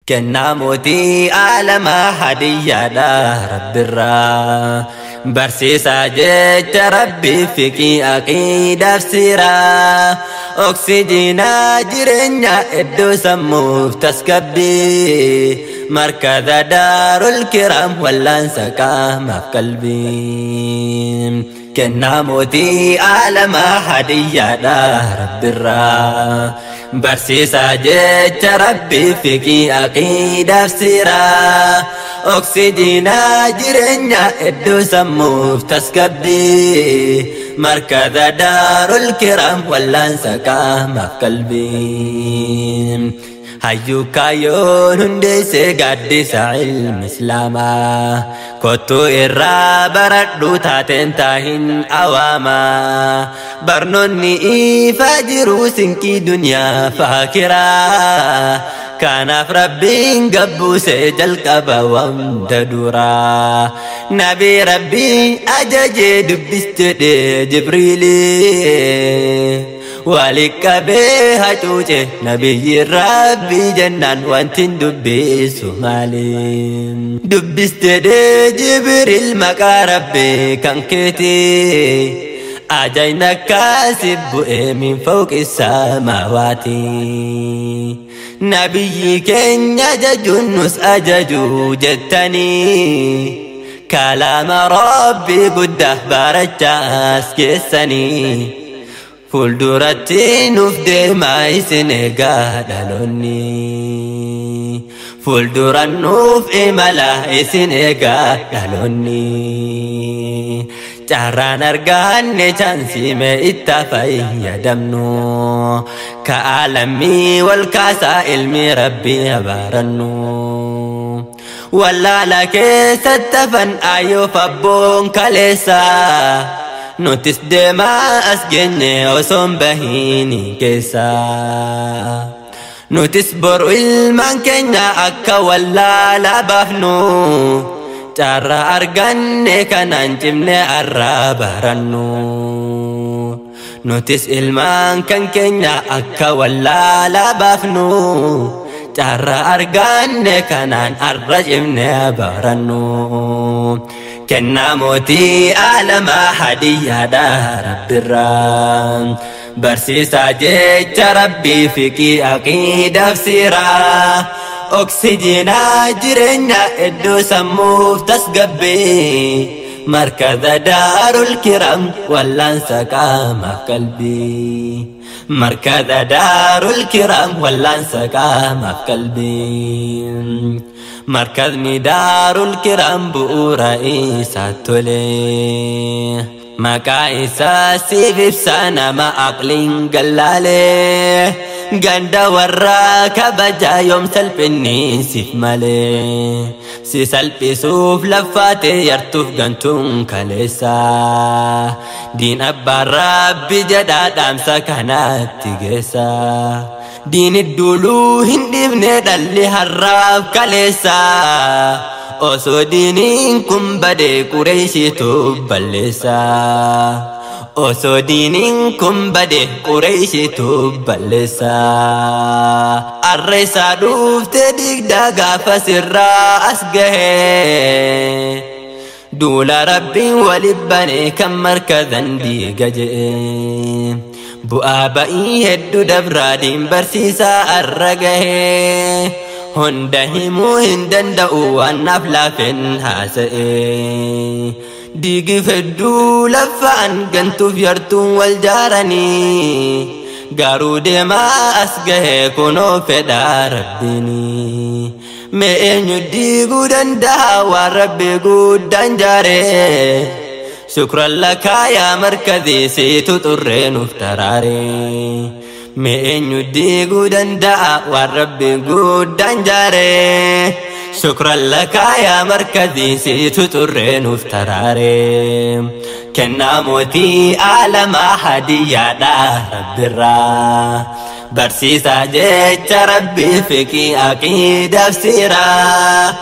Kennaa mootii aalamaa hadiyyaadha Rabbirraa. Barsiisaa jecha Rabbii fiqii aqiidaaf siiraa. Oksijiinaa jireenya iddoo sammuuf tasgabbii. Markaza Daarul Kiraam wallaansa qaamaaf qalbii. Kennaa mootii aalamaa hadiyyaadha Rabbirraa. Barsiisaa jecha Rabbii fiqii aqiidaaf siiraa. Oksijiinaa jireenya iddoo sammuuf tasgabbii. Markaza Daarul Kiraam wallaansa qaamaaf qalbii. Hayyuu kaayyoon hundeessee gaaddisa ilmi Islaamaa. Kottuu irraa baradhu taateen taahin awaamaa. Barnoonni ifaa jiru sinqii duniyaa faakiraa. Kanaaf Rabbiin gabbuusee jalqaba wanta duraa. Nabi Rabbii ajajee dubbis jedhee Jibriilii. Waliqqabee hacuuce nabiyyi Rabbii jennaan wanti dubbisu maali? Dubbis jedhee Jibriil maqaa Rabbii kan keeti. Ajajni akkasi bu'ee min fawqi samaawaati. Nabiyyi keenya ajajuun nus ajaju jettanii. Kalaama Rabbii guddaa barachaas keessanii. Fuulduratti nuuf deemaa isin eegaa dhaloonni. Fuulduran nuuf imala isin eegaa dhaloonni. Carraan arganne chaansii mee itti fayyadamnu. Ka'aalamii wal kaasaa ilmi Rabbii abaarannu. Wallaala keessatti hafan ayyoof abboon kaleessa. Nutis deemaa as geenye osoo hin bahiin keessa. Nutis boru ilmaan keenya akka wallaalaa baafnu. Carraa arganne kanaan cimne arraa barannu. Nutis ilmaan kan keenya akka wallaalaa baafnu. Carraa arganne kanaan arra cimne barannu. Kennaa mootii aalamaa hadiyyaadha Rabbirraa. Barsiisaa jecha Rabbii fiqii aqiidaaf siiraa. Oksijiinaa jireenya iddoo sammuuf tasgabbii. Markaza Daarul Kiraam wallaansa qaamaaf qalbii. Markaza Daarul Kiraam wallaansa qaamaaf qalbii. Markazni Daarul Kiraam bu'uura isaa tole. Maqaa isaa siif ibsa nama aqliin gallaalee. Ganda warraa kabajaa yoom salphinni siif malee. Si salphisuuf laffaate yartuuf gantuun kaleessa. Diin abbaan Rabbi jedhaa dhaamsa kanatti geessa. Diin duuluu hin dhiifne dhalli har'aaf kaleessa. Osoo diiniin kun badee Qureeshiitu balleessa. Osoo diiniin kun badee Qureeshiitu balleessa. Arreessaa dhuftee digdaa gaafa sirraa as gahee. Duula Rabbiin waliin banee kan markazan diiga je'ee. Bu'aa ba'ii hedduu dabraadiin barsiisaa arra gahee. Hunda himuu hin danda'u waan naaf laafeen haasa'ee. Diigif hedduu laffaan gantuuf yartuun wal jaaranii. Garuu deemaa as gahee kunoo fedhaa Rabbiini. Mee eenyu diiguu danda'a waan Rabbi guddaan jaaree. Shukran lakaa yaa markazii siitu xurree nuuf taraaree. Mee eenyu diiguu danda'a waan Rabbi guddaan jaaree. Shukran lakaa yaa markazii siitu xurree nuuf taraaree. Kennaa mootii aalamaa hadiyyaadha Rabbirraa. Barsiisaa jecha Rabbii fiqii aqiidaaf siiraa.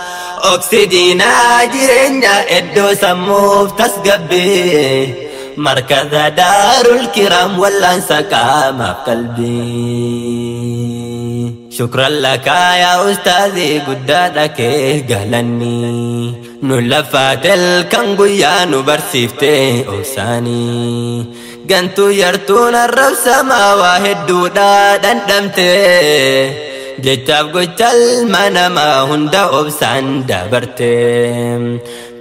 Oksijiinaa jireenya iddoo sammuuf tasgabbii. Markaza Daarul Kiraam wallaansa qaamaaf qalbii. Shukran lakaa yaa ustaazii guddaadha kee galanni. Nu lafaatel kan guyyaa nu barsiifte obsaanii. Gantuu yartuun arrabsamaa waa hedduudha dhandhamte. Jechaaf gochalma namaa hunda obsaan dabarte.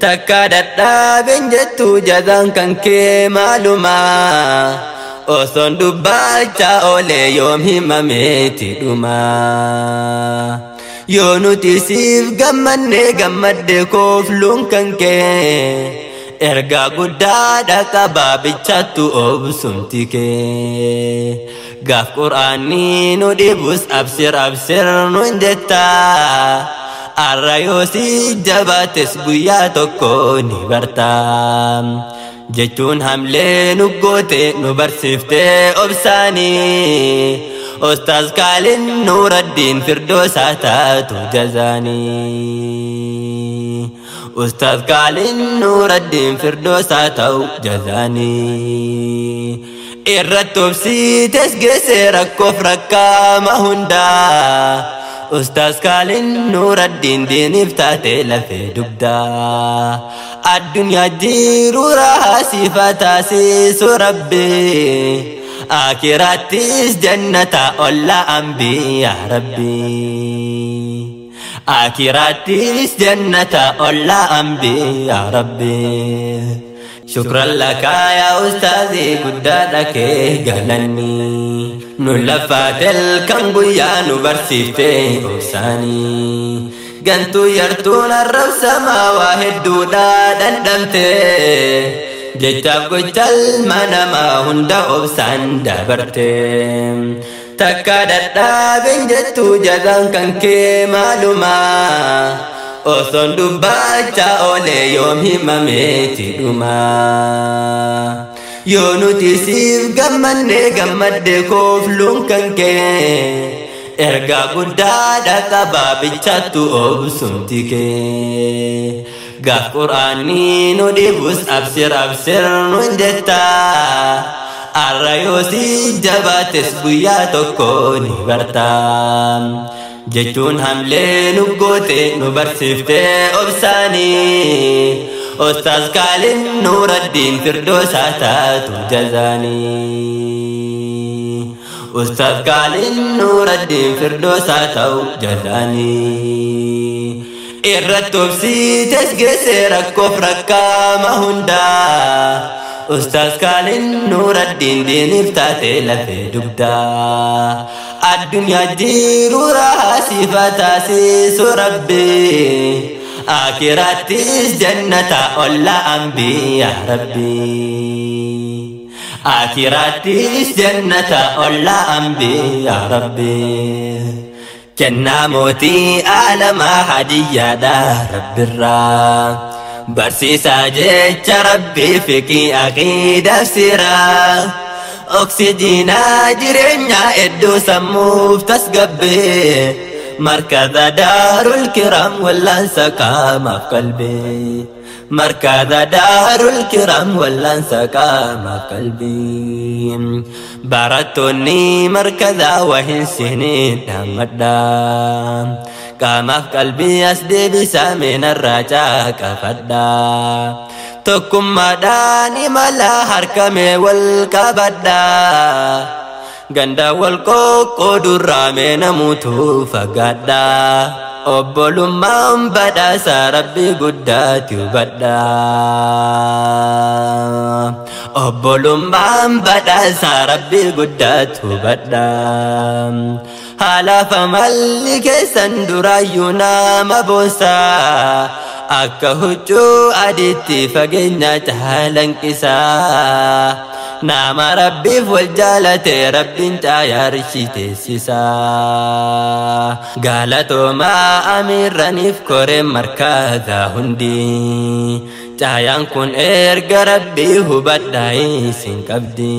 Takka dadhaabeen jettu jazaan kan kee maalumaa. Osoon dubbachaa oolee yoom himameeti dhuma. Yoo nuti siif gammanne gammadde koofluun kan kee. Ergaa guddaadha qabaa bichaattu obsumti kee. Gaaf qur'aanni nu dhibus absir absir nun jetta. Arra yoo si jabaates guyyaa tokko ni barta. Jechuun hamlee nu goote nu barsiifte obsaanii. Ustaaz Kaalin Nuuraddiin Firdoosaa taatu jazaanii. Ustaaz Kaalin Nuuraddiin Firdoosaa ta'u jazaanii. Irratti obsiites geesse rakkoof rakkaama hundaa. Ustaaz Kaalin Nuuraddiin diiniif taate lafee dugdaa. Addunyaa jiru rahaa taasisu Rabbi. Akiraattis jannata olla ambiyaa Rabbi. Akiraattis jannata olla ambiyaa Rabbi. Shukran lakaa yaa ustaazii guddaadha kee galanni. Nu lafaatel kan guyyaa nu barsiifte obsaanii. Gantuu yartuun arrabsamaa waa hedduudha dhandhamte. Jechaaf gochalma namaa hunda obsaan dabarte. Takka dadhaabeen jettu jazaan kan kee maalumaa. Osoon dubbachaa oolee yoom himameeti dhuma. Yoo nuti siif gammanne gammadde koofluun kan kee. Ergaa guddaadha qabaa bichaattu obsumti kee. Gaaf qur'aanni nu dhibus absir absir nun jetta. Arra yoo si jabaates guyyaa tokko ni barta. Jechuun hamlee nu goote nu barsiifte obsaanii. Ustaaz Kaalin Nuuraddiin Firdoosaa taatu jazaanii. Ustaaz Kaalin Nuuraddiin Firdoosaa ta'u jazaanii. Irratti obsiites geesse rakkoof rakkaama hundaa. Ustaaz Kaalin Nuuraddiin diiniif taate lafee dugdaa. Addunyaa jiru rahaa taasisu Rabbi. Akiraattis jannata olla ambiyaa Rabbi. Akiraattis jannata olla ambiyaa Rabbi. Kennaa mootii aalamaa hadiyyaadha Rabbirraa. Barsiisaa jecha Rabbii fiqii aqiidaaf siraa. Oksijiinaa jireenyaa hedduu sammuuf tasgabbee. Markaza Daarul Kiraam wallaansa qaamaaf qalbii. Markaza Daarul Kiraam wallaansa qaamaaf qalbii. Barattoonni markazaa waa hin seeniin dhaammadhaa. Qaamaaf qalbii as deebisaa meenarraa caaqafadhaa. Tokkummaadhaan imala harkamee wal qabadhaa. Ganda wal qoqqoodurraa mee namuutu fagaadhaa. Obbolummaan badhaasa Rabbii guddaati hubadhaa. Obbolummaan badhaasa Rabbii guddaati hubadhaa. Haalaaf amalli keessan duraayyuu nama boonsaa. Akka huccuu adiitti fageenya caalanqisaa. Nama Rabbiif wal jaalate Rabbiin caayaa rishi teessisaa. Galatoomaa amiirraniif koreen markaza hundi. Caayaan kun erga Rabbii hubadhaa isin qabdi.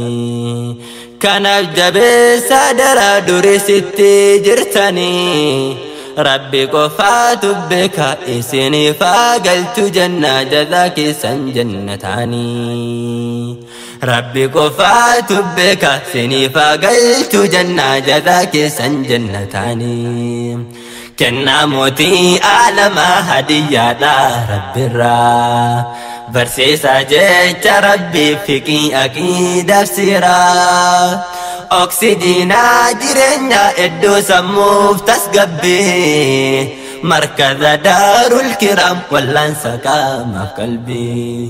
Kanaaf jabeessa daraa durisitti jirtanii. Rabbi qofaatu beeka isiniif haa galchu jannaa jazaa keessan jannataanii. Rabbi qofaatu beeka siniifaa galchu jannaa jazaa keessan jannataanii. Kennaa mootii aalamaa hadiyyaadha rabbirraa. Barsiisaa jecha rabbii fiqii aqiidaaf siiraa. Oksijiinaa jireenya iddoo sammuuf tasgabbii. Markaza Daarul Kiraam wallaansa qaamaaf qalbii.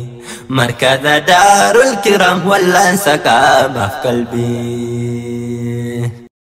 Markaza Daarul Kiraam wallaansa qaamaaf qalbii.